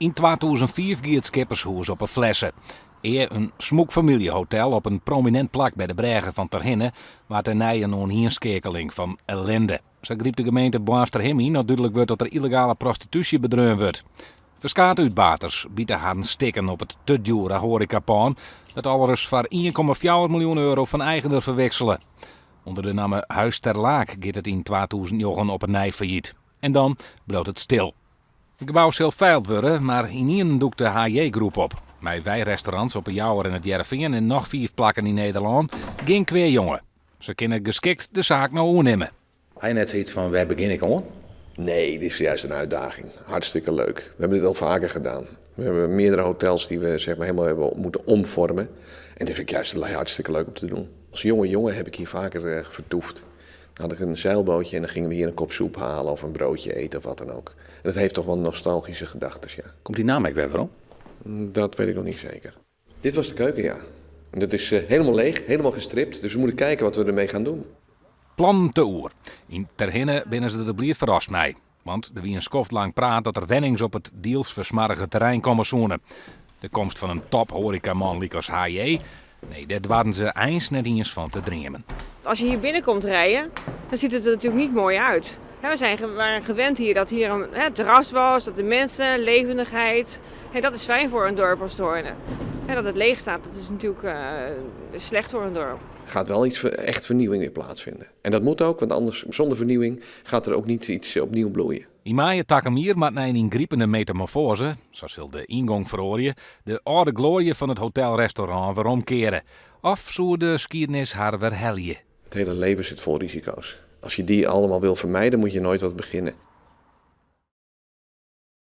Yn 2005 gie it Skippershûs op 'e flesse. Ea in smûk famyljehotel op in prominint plak by de brêge fan Terhinne waard dêrnei in oanienskeakeling fan ellinde. Sa grypt de gemeente Boarnsterhim yn as dúdlik wurdt dat der yllegale prostitúsje bedreaun wurdt. Ferskate útbaters bite harren stikken op it te djoere hoarekapân dat alris foar 1,4 miljoen euro fan eigener ferwiksele. Under de namme Huis ter Laak giet it yn 2009 op 'e nij fallyt. En dan bliuwt it stil. It gebou sil feild wurde, mar ynienen dûkt de HJ Groep op. Mei wynrestaurants op 'e Jouwer en it Hearrenfean en noch fiif plakken yn Nederlân, gjin kwea jonge. Se kinne geskikt de saak no oernimme. Ha je net sayts fan wêr begjin ik oan? Nee, dit is juist een uitdaging. Hartstikke leuk. We hebben dit al vaker gedaan. We hebben meerdere hotels die we zeg maar, helemaal hebben moeten omvormen. En dit vind ik juist hartstikke leuk om te doen. Als jonge jongen heb ik hier vaker vertoefd. Dan had ik een zeilbootje en dan gingen we hier een kop soep halen of een broodje eten of wat dan ook. En dat heeft toch wel nostalgische gedachten, ja. Komt dy namme ek wer werom? Dat weet ik nog niet zeker. Dit was de keuken, ja. En dat is helemaal leeg, helemaal gestript. Dus we moeten kijken wat we ermee gaan doen. Plannen te oer. Yn Terhinne binne se der bliid ferrast mei. Want der wie in skoft lang praat dat der wennings op it diels fersmoarge terrein komme soene. De komst fan in top hoarekaman lykas HJ, nee, dêr doarden se eins net iens fan te dreamen. Als je hier binnenkomt rijden, dan ziet het er natuurlijk niet mooi uit. We zijn, waren gewend hier dat hier een, hè, terras was, dat de mensen, levendigheid. Hè, dat is fijn voor een dorp als Terhorne. Hè, dat het leeg staat, dat is natuurlijk slecht voor een dorp. Er gaat wel iets echt vernieuwing in plaatsvinden. En dat moet ook, want anders, zonder vernieuwing, gaat er ook niet iets opnieuw bloeien. Yn maaie takom jier moat nei in yngripende metamorfoaze, sa sil de yngong feroarje, de âlde gloarje fan it hotelrestaurant weromkeare. Of soe de skiednis har werhelje? Het hele leven zit vol risico's. Als je die allemaal wil vermijden, moet je nooit wat beginnen.